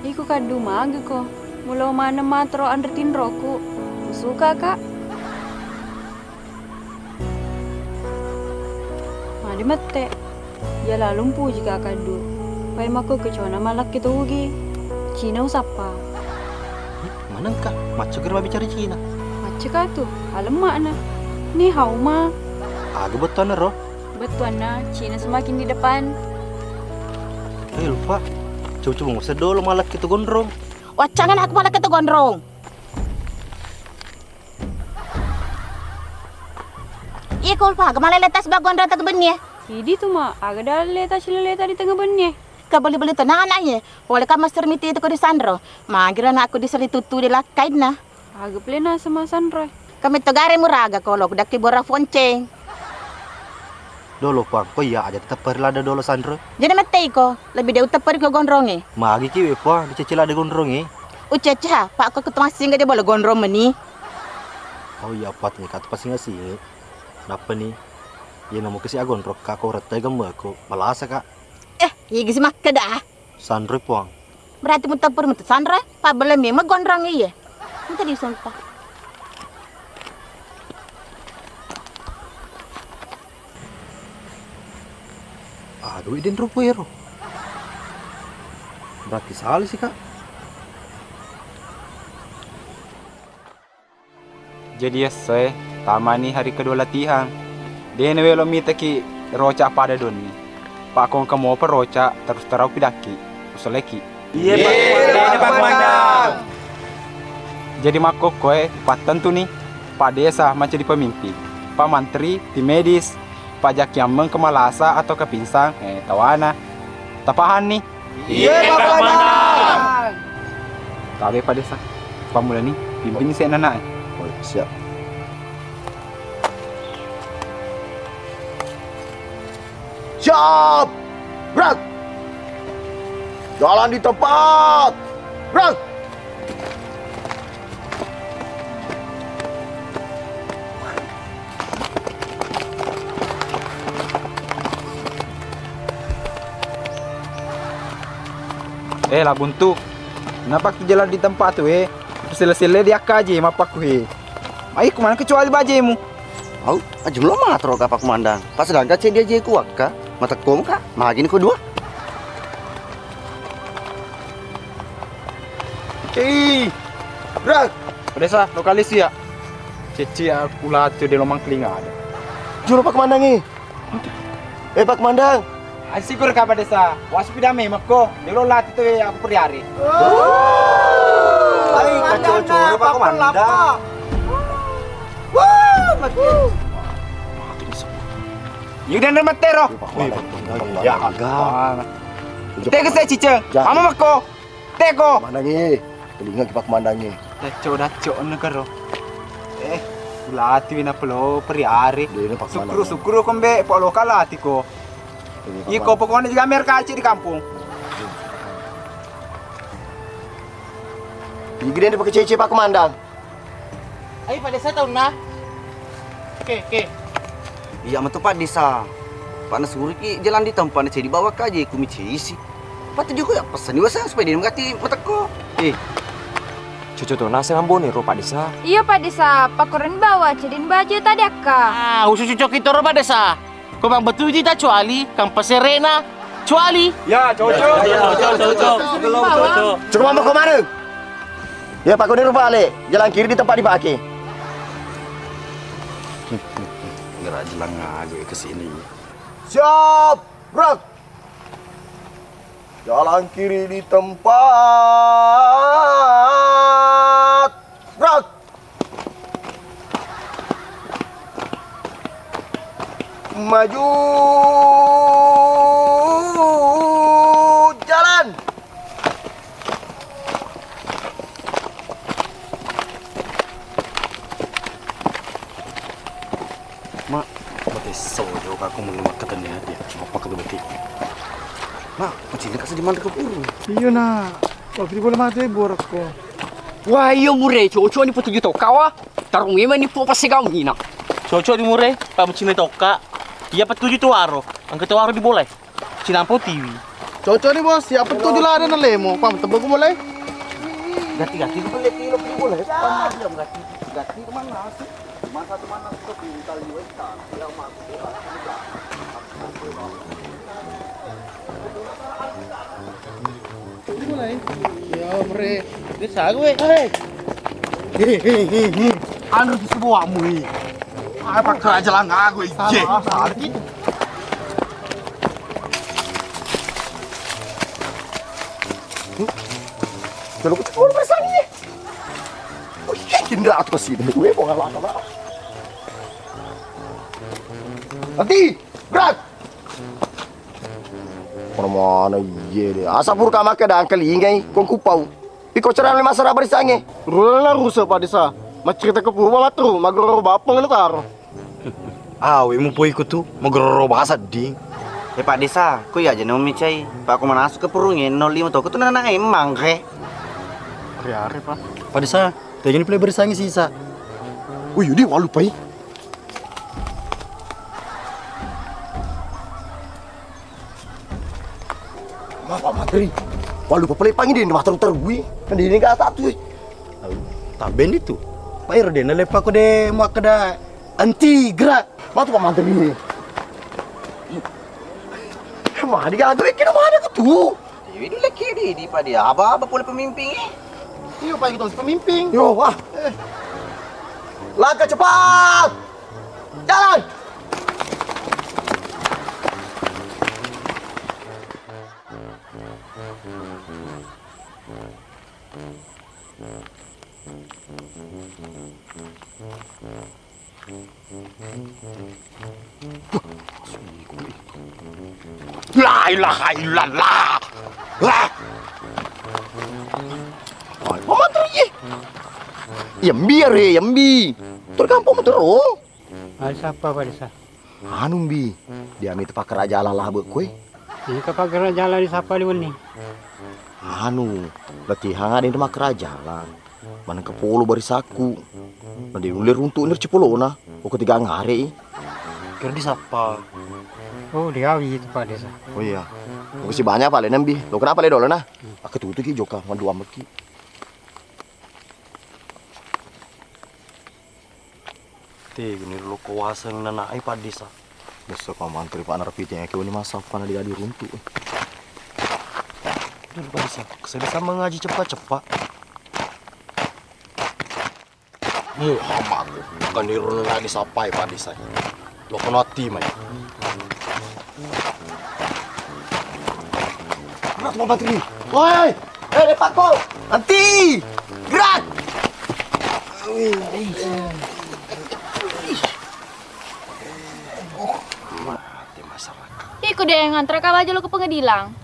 Iko kaddu magako, mulo maneng matoro anre tinroku. Musuka ka. Made mette. Iya lalung puji ka kaddu. Pai makko kecona malakki to ugi. Cina usappa. Manengka, macca kira mabbicara Cina. Macca ka tu, alemma'na. Ni hao ma. Aga bettuanna ro? Bettuanna Cina semakin di depan. Eh, lupa. Coba-coba ngusah dolo malakki to gondrong. Waccangan aku malakki to gondrong. Iya ko lupa, aga malele tas ba gondrong tengah benni e. Idi tu ma, aga dalele tas lele tadi tengah benni e. Ka beli-beli tenana ye. Wale ka master miti itu ko di sanro. Magira anakku di seri tutu di lakkainna. Aga pale naseng masanro. Kami to gare muraga kolo kudakki bora fonceng. Dolo pang, ko iya aja tepperi lada dolo sanro. Jadi mette iko, lebih de utepperi ko gondronge. Magi ki we pang, dicece lada gondronge. Ucece ha, pak ko kutu masing gede bolo gondrong meni. Oh iya pat ni katu pasti ngasi. Napa ni? Iya namu kesi agonrong ka ko retta gemme ko. Balasa ka. Eh, iya gisi makkeda. Sanroi puang. Berarti mutepper mutu sanroi, pabbeleng memeng gondrong iye. Engka disompa. Aduh, idin rupu ero. Berarti salah sih, Kak. Jadi essoe, tamani hari kedua latihan. De nawelo mitaki roca pada donni. Pak kongka mopa roca terus terau pidakki. Usoleki. Iye, Pak Komandang. Jadi makkokkoe pattentuni Pak Desa mancaji pemimpin, Pak Mantri tim medis, Pak Jaki Ammeng kemalasa atau kepinsang, eh, tawana. Tapahanni? Iye, Pak Komandang. Tabe Pak Desa. Pammulani, pimpinni se'na anak e. Oh, siap. Siap! Gerak! Jalan di tempat! Gerak! Eh, La Buntu. Napakki jalan di tempat tu, eh? Sele-sele diakkaji mappakku, he. Mai kumana kecuali bajemu? Au, aja lo matro ka Pak Komandang. Pas sedangkan cek dia jeku wakka. Matekkomu ka, magini ko dua. Cei, Brak. Desa, lokalis ya. Ceci aku latu di lomang telinga ada. Jolo Pak Komandang, eh. Eh, Pak Komandang. Asyukur ka Pak Desa. Wasu pidame makko. Delo lati tu aku periari. Hai, kacau-cau Pak Komandang. Wah, mati. Yudan dan matero. Ya, aga. Tega saya ciceng. Ama makko. Teko. Mandangi, telinga ki Pak Komandangi. Dacco-dacco na karo. Eh, ulati wina pelo periare. Sukkuru-sukkuru kombe polo kalati ko. Iko pokoknya juga mer kaci di kampung. Igede pakai cece Pak Komandan. Ayo Pak Desa taunna. Oke, oke. Iya metu Pak Desa. Pak nasuriki jalan di tempat na cedi bawa kaje kumi cisi. Patu juga ya pesan iwasang supaya dia mengati matekko. Eh. Cocok to naseng ambone ro Pak Desa. Iya Pak Desa, pakoren bawa cedin baje tadi akka. Ah, usu cocok itu ro Pak Desa. Ko bang betul ji ta cuali, kang peserena. Cuali. Ya, cocok. Cocok, cocok. Belum cocok. Cukup ambek kemana? Ya, Pak Kodir balik. Jalan kiri di tempat dipakai. Gerak jalan ngagu ke sini. Siap, gerak. Jalan kiri di tempat. Gerak. Maju. Jalan. Mak, bate sojo ka aku mulu makkatenni hati ya. Apa kau bete? Mak, pacini kasih di mana ke puru? Iya, Nak. Waktu boleh mati borokko. Wah, iya mure, cocok ni petuju toka wa. Tarung memang ni po pasti kau mina. Cocok ni mure, Pak, pacini toka. Iya petuju tu waro. Angka tu waro di boleh. Cinampo tiwi. Cocok ni, Bos. Siapa tu jula ada na lemo? Pam tebak boleh? Gati-gati tu boleh kilo di boleh. Pam diam gati. Gati kemana sih? Cuma satu mana sudah pintal juga. Yang masuk. Ya, mre. Ini sagu, eh. Hei. Hei, hei, hei, hei. Anu tu sebuahmu, eh. Apa kerja lang aku, eh. Salah, salah gitu. Kalau aku cuma perasaan ini. Wih, Indra, aku kasih demi gue, mau ngalah, ngalah. Nanti, berat. Mana-mana iye deh. Asa pur ka makkeda engka lingai, ko kupau. Iko cerana le masara barisangnge. Rulana rusa Pak Desa. Maccerita ke purba matteru, magororo bapeng na taro. Awe mupoi kutu, magororo basa ding. Eh Pak Desa, ko iya aja naung micai. Pak ko manasu ke purungnge, nol lima toko tu nana emang re. Are-are, Pak. Pak Desa, tegani pale barisangnge sisa. Wih, yudi walu pai. Mapa materi? Walu papalepangi deh, mataru-tarui. Kan dini kata tu. Tabben itu. Pak Ero deh, nalepa ko deh makkeda anti gerak. Matu Pak Manteri. Madi gaga kena mana ke tu? Dewi dulu lagi di di pada aba-aba pole pemimpin eh. Iyo Pak itu pemimpin. Yo wah. Langkah cepat. Jalan. La ilaha illallah. La. Mama terus ye. Yambi are yambi. Terkampung terus. Ada siapa Pak Desa? Anu mbi, diami tu pakkaraja ala labe koe. Iya ka pakkaraja ala di sapa di wenni. Anu, letihang ada yang makkaraja ala. Maneng kepolo barisaku. Nanti nulle runtuk nir cepolona. Oke tiga ngare i. Kira di sapa? Oh, diawi itu Pak Desa. Oh iya. Makasih banyak Pak Lenembi. Lo kenapa le dolo nah? Aku tutuki joka mandu ameki. Tegani lo kawaseng nanae Pak Desa. Biasa Pak Mantri Pak narapiteng ke wani masa apa na digadi runtuk. Dulu Pak Desa, saya bisa mengaji cepat-cepat. Muhammad, kan irunna disapai Pak Desa. Lo kono ati mai. Gerak Pak Mantri. Woi, eh Pak Ko, nanti gerak. Mati masyarakat. Iko deh ngantra ka baja lo ke pengadilan.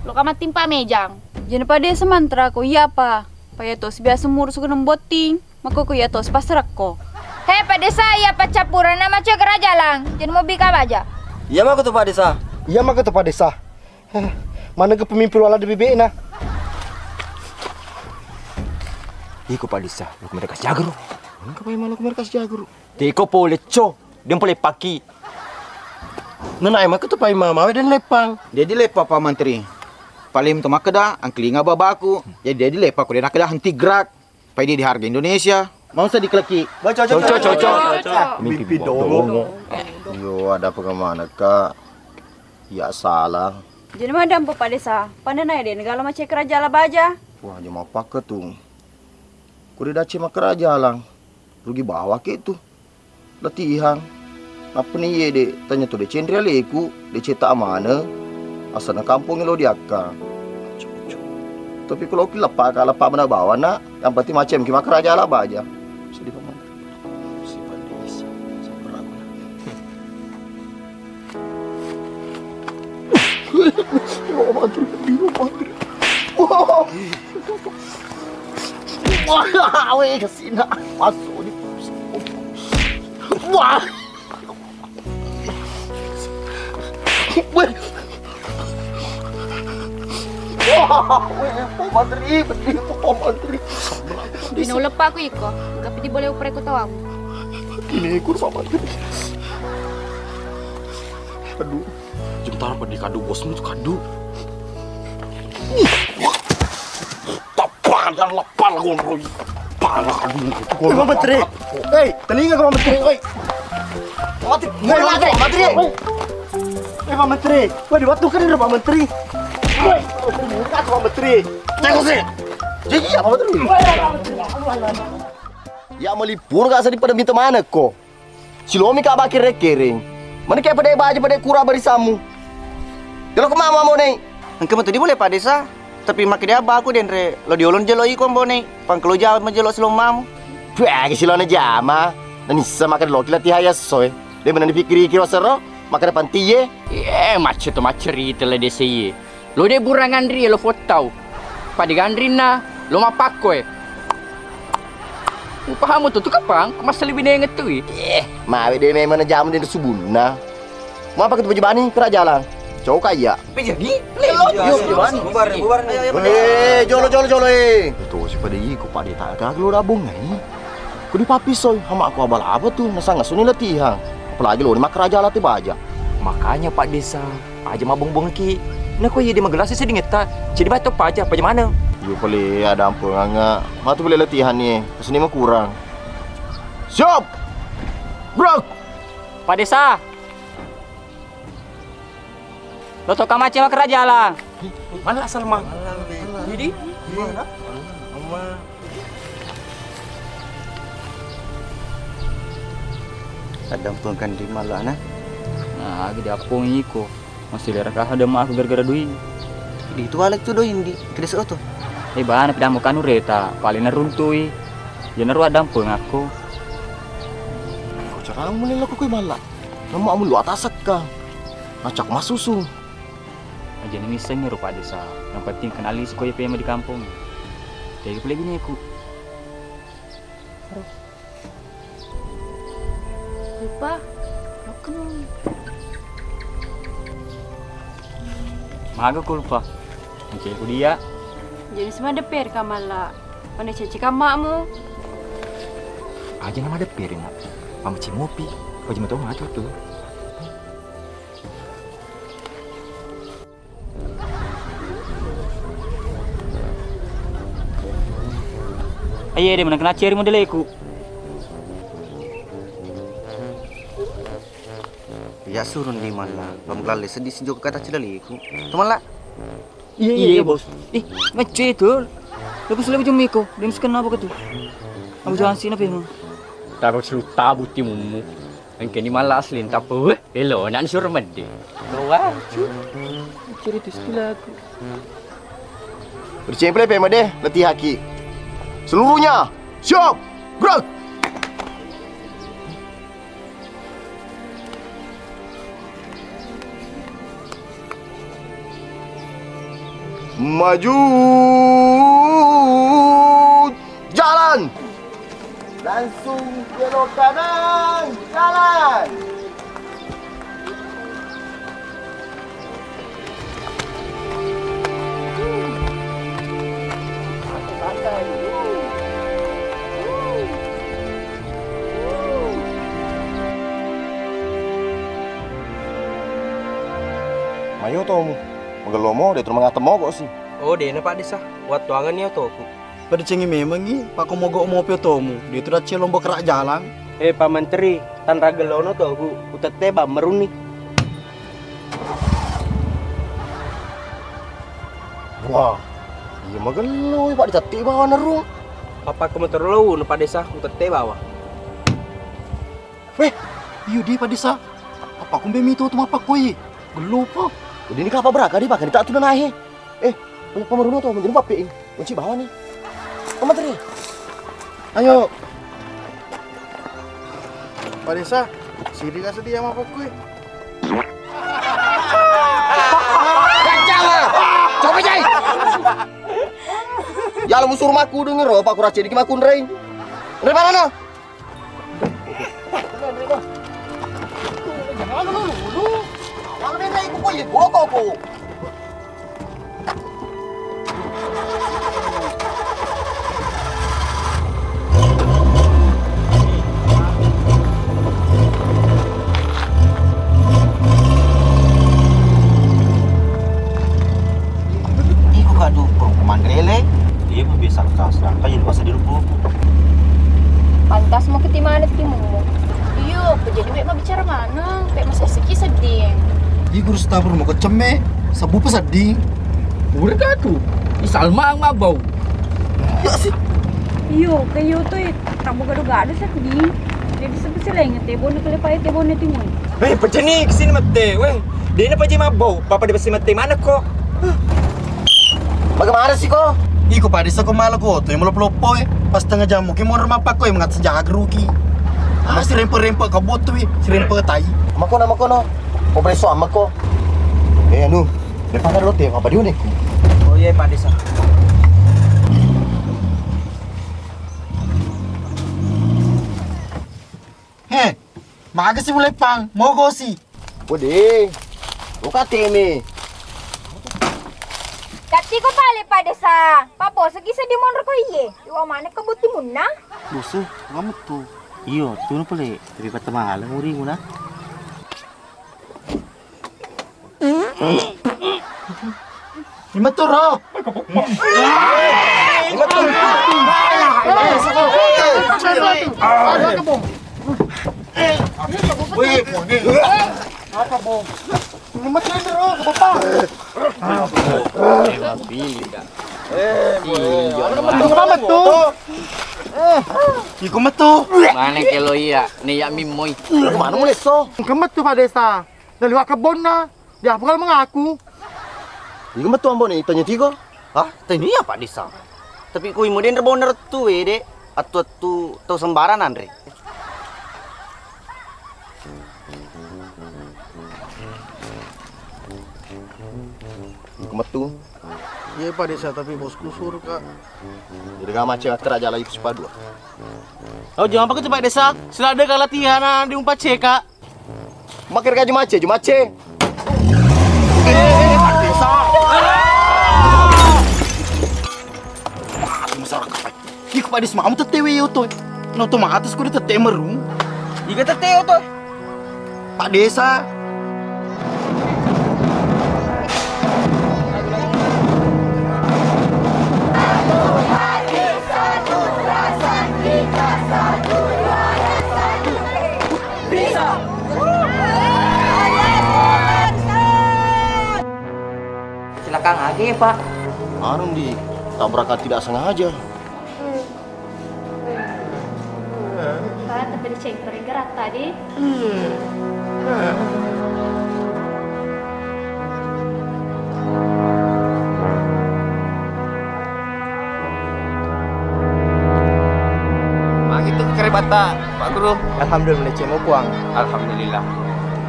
Lo ka mattimpa mejang. Jana Pak Desa mantra ko iya apa? Pa iya tosi biasa murusu geneng botting. Makkoko iya tosi passarekko. He, Pak Desa, iya paccappurenna macca kerajalang. Jadi mau bika baja. Iya mako tu, Pak Desa. Iya mako tu, Pak Desa. Heh, maneng ke pemimpin wala de bebekna. Iko, Pak Desa, lo mereka jagero. Engka paimeng lo mereka jagero. Teko pole, co. Dia pole paki. Nanae maka tu paimeng mawe dan lepang. Dia dilepa, Pak Menteri. Paling tu makkeda, angkelinga babaku. Jadi dia dilepa ko dia nakkeda henti gerak. Pai dia diharga Indonesia. Mau sa dikeleki. Cocok, cocok, cocok. Mimpi bodong. Yo, ada apa kemana, Kak? Ya salah. Jadi madampo, Pak Desa. Panenai de negala macca keraja la baja. Wah, jama pakka tu. Kuri dace makkerajalang. Rugi bawaki tu. Latihang. Nappani iye de, tanya tu deceng ri aleku, deceng tak mana, asana kampung lo diakka. Tapi kalau ki lepa ka, lepa mana bawa nak, yang penting macam ki makkeraja la baja. Sedih paman. Si Pandisa, sabar aku nak. Wah, mantri, mantri. Wah. Wah, weh, kesina. Masuk ni. Wah. Weh. Wah, weh, Pak Mantri, betul, Pak Mantri. Dina uleppa aku iko, tapi di boleh upre ku tawamu. Ini ikut Pak Mantri. Aduh. Jentara pada kado bosmu tu kado. Tapadan lapal gondrong. Pala kado itu gondrong. Pak Menteri. Hei, telinga Pak Menteri. Oi. Mati. Woi, mati, mati. Woi. Eh, Pak Menteri. Woi, di waktu kan ada Pak Menteri. Woi, Pak Menteri. Tengok sih. Jadi iya, Pak Menteri. Woi, Pak Menteri. Ya melipur gak sedih pada minta mana kok? Silomi ka baki rekkereng. Mana kayak pada baja pada kura barisammu. Jalo ke mama mau nih. Engka matu di boleh Pak Desa. Tapi makkeda abbaku denre lo diolong jelo iko mbone. Pangkelo jama jelo silong mamu. Bagi silona jama. Nanissa makkeda loki latihan ya soe. Dia mana dipikiri kiro sero. Makkeda pantiye. Eh, macet tu macet ri tele desa iye. Lo de burang anri lo fottau. Pada ganrinna lo mapakko e. Upahamu tu tu kapang, masa lebih nenget tu i. Eh, mawe de memang jamu de subunna. Mau apa ketemu jebani kera jalan? Coba iya. Pe jadi? Lo yo jebani. Bubar, bubar. Eh, jolo jolo jolo eh. Itu si pada iko pada tak lo rabung ai. Ku dipapisoi, hamaku abal apa tu, nasanga suni latihan. Apalagi lo ni makkaraja lati baja. Makanya Pak Desa, aja mabong-bongki. Nako iya di magelas sedingetta, jadi bato paja, paja mana? Iyo pale ada ampenganga. Matu pale latihan ni, seni mah kurang. Siap. Bro. Pak Desa. Lo to kamace makkaraja la. Mana asal ma? Jadi? Gimana? Addampengkan di mallana. Nah, agi diappong iko. Masih lera kaha dema aku gara-gara doi. Di itu alek tu doi di kedes oto. Eh bana pidammu kanu reta, paling naruntui. Jenaro addampeng aku. Kau caramu mulai laku kue malla. Nama amu lu atas sekka. Ngacak masusu. Aja ni missengngi rupa desa. Yang penting kenali siko Y P M di kampung. Tega pale bineku. Lupa. Maga ku lupa. Mencil ku dia. Jadi semua deper kamala. Mana cecek kamakmu? Aja nama deper nak. Pameci mopi. Kau jema tau matu tu. Aye de menang kena ceri modeleku. Ya surun di malla. Pamgelalle sedih sinjo kata cilaliku. Temala. Iya iya bos. Ih, macet itu. Lepas lepas jumiko. Dia mesti kenapa ketu? Abu jangan sih nape emang? Taruh seru tabu timummu. Engkeni malla asli tappa weh, elo nak suro medde. Wah, cu. Cerita istilah aku. Bercemple P M D, letih haki. Seluruhnya, siap, gerak. Maju. Langsung belok kanan, jalan. Mayo tomu, magellomo, de' tu mangata mogo si. Oh, de'na Pak Desa, wattuangenni otoku. Padecengi memengngi, pakko mogo mopi otomu, de' tu dacce lombo kerak jalang. Eh, Pak Menteri, tanra gellono togu, utette bammerunni. Wah, iya magello, Pak, ditette bawa nerung. Papakku motor lo, nu Pak Desa, utette bawa. Weh, iyo di Pak Desa. Apa kumbe mito tu mappakkoe? Gello pa. Jadi ini kapa beraka di pakai tak tu nanahe. Eh, punya pemeruno tu menjadi pape ini. Kunci bawah nih. Pemateri. Ayo. Pak Desa, sini gak sedia mappakkoe? Coba jai. Ya lo musur maku denger apa aku racik dikit maku nreng. Nreng mana no? Iko kadu, manrele. Iya, biasa lekas. Sedangkan jadi pas di ruko. Pantas mau ke timana timu? Iyo, apa jadi mek mau bicara mana? Mek masih seki sedih. Iko harus tabur mau keceme, sabu pesedih. Udah kadu. Isalma ang mabau. Ya sih. Iyo, kayo tu tak mau gaduh-gaduh sedih. Jadi sebut selenge tebon kelepai tebon timun. Eh, pajani kesini mette. Weh, dia ini paje mabau. Papa dia pasti mette mana kok? Bagaimana sih kok? Iko pada sako malah kok, tuh yang melop-lopo eh. Pas setengah jam mungkin mau rumah pak kok yang mengat sejaga rugi. Masih rempe-rempe kebot tuh, si rempe tai. Makono, makono. Mau beli suam kok. Eh, anu, depan ada lote, apa dia nih? Oh iya, Pak Desa. He, magasi muleppang, mogosi. Wede, okateme. Kattiko pale Pak Desa, paposoki seddi monro ko iye. Iwa maneng ko bottimunna. Bosu, kamu tu. Iyo, tunu pale, tapi patamala murimuna. Lima turu. Lima turu. Apa, Bung? Lima turu, Bung. Apa? Pilih, Kak. Iya, metu. Iko metu. Mana kelo iya, nih ya mimoi. Mana mulai so? Engka metu Pak Desa. Naliwat kebonna. Dia apa kalau mengaku? Iko metu ambo nih, tanya tiga. Hah? Tanya apa Desa? Tapi kui modern boner tu wede. Atu-atu tau sembarang anre. Iko metu. Iya Pak Desa, tapi bosku suruh Kak. Jadi gak macet kera jalan itu sepadu. Oh, jangan pakai Pak Desa. Sila ada kalau tiana di umpat ceka. Makai gaji macet, ju macet. Eh, Pak Desa. Aku masyarakat. Iko Pak Desa mau tette we yo to. No otomatis ko tette merung. Iga tette yo to. Pak Desa. Kecelakaan aja ya, Pak. Anu di tabrakan tidak sengaja. Pak, tapi dicengker gerak tadi. Magi tu kerebatta, Pak Guru? Alhamdulillah, cemo Puang. Alhamdulillah.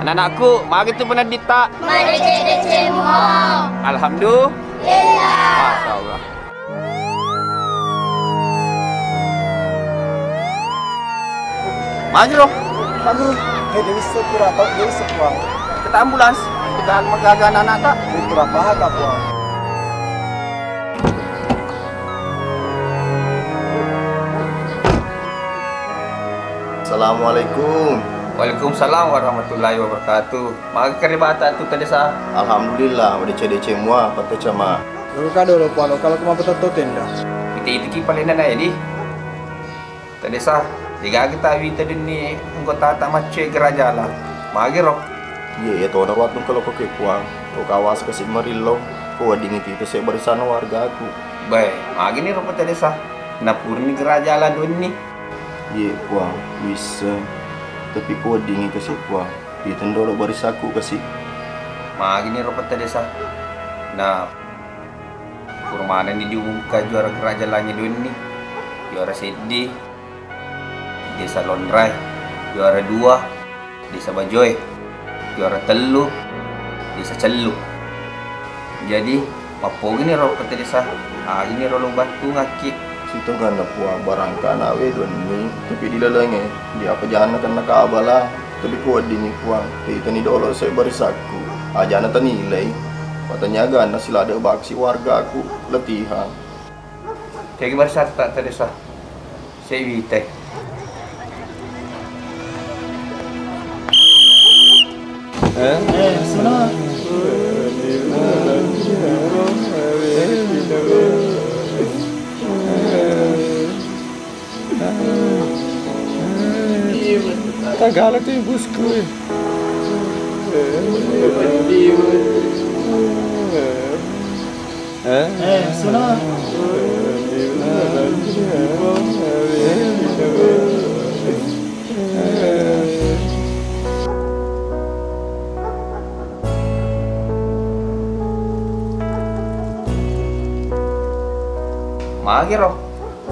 Anak-anakku, magi tu penedita? Madeceng-deceng, Puang. Alhamdulillah. Masya Allah. Magi ro? Magi ro? Eh, de' isseng pura tau, de' isseng, Puang. Kita ambulans, kita magaga anak-anak ta. Eh, pura paha ka, Puang. Assalamualaikum. Waalaikumsalam warahmatullahi wabarakatuh. Magi karebata tu, Tadesa? Alhamdulillah, madeceng-deceng mua, Pak Tecama. Lalu kado lo, Puang, lo, kalau ku mapetetto tenda. Ite-iteki palena na, edi. Tadesa, degaga tawita denni anggotata maccoe gera jala. Magi ro? Iye, iya tona ruattung kelokko ke, Puang. Ko kawasa kasi marillo, ko weddingi tita sebbarisana wargaku. Bae, magini ro, Pak Tadesa? Napurani gera jala donni. Iye, Puang, wisseng. Tapi ko weddingi kasi, Puang. Tita ndolo barisaku kasi. Magini ro, Pak Tadesa? Na Pura manenni diumumkan juara gera jalangnge donni. Juara seddi, Desa Lonrae. Juara dua, Desa Bajoe. Juara tellu, Desa Cellu. Jadi, mappogini ro, Pak Tadesa? Agini ro lo battungakki. Sitonganna, Puang, barangkana we donni, tapi di lalengnge, di apa janna kenna kabala. Tapi ku weddingi, Puang, titani dolo sebbarisakku. Ajana tanilei. Patanyaganna silade baksi wargaku, letihang. Tegi barisatta, Tadesa? Sewite. Eh? Eh, suna. Tagala tu bosku. Eh? Eh, suna. Magiro.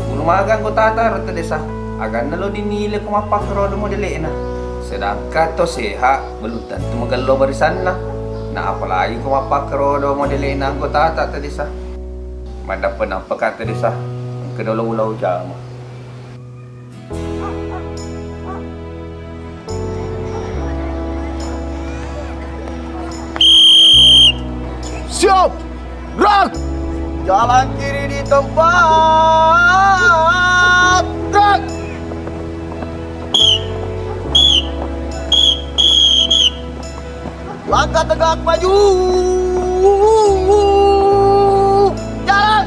Ulu maga anggotata ro, Tadesa, aganna lo dinile ko mappakkarodo modele'na. Sedangkan to sehat belum tentu magello barisanna. Na apalagi ko mappakkarodo modele'na anggotata, Tadesa. Maddappe nampaka, Tadesa, engka dolo ulau jama. Siap! Gerak! Jalan kiri di tempat! Gerak! Langkah tegak maju! Jalan!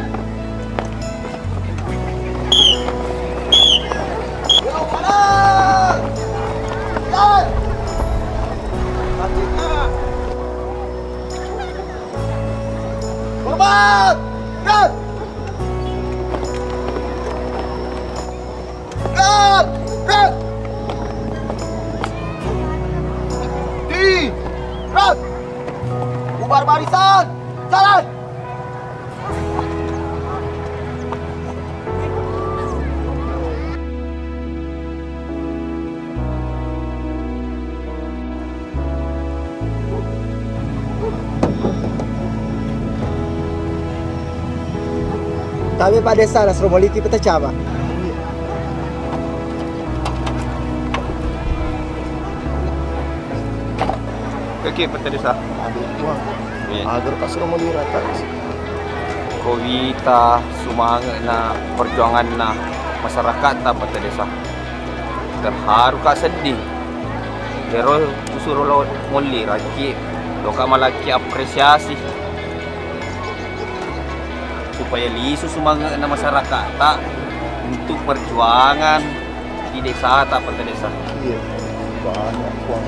Di, rat, bubar barisan, jalan! Tabe Pak Desa, nasro moliki Pak Tecama. Oke, Pak Desa. Aduh, Tuang. Iya. Agar pas romo dirata. Ko wita sumange'na perjuanganna masyarakatta Pak Desa. Terharu ka seddi. Ero usuro lo molli rakki, lo ka malakki apresiasi. Supaya lisu sumange'na masyarakatta untuk perjuangan di desata, Pak Desa. Iya, banyak uang.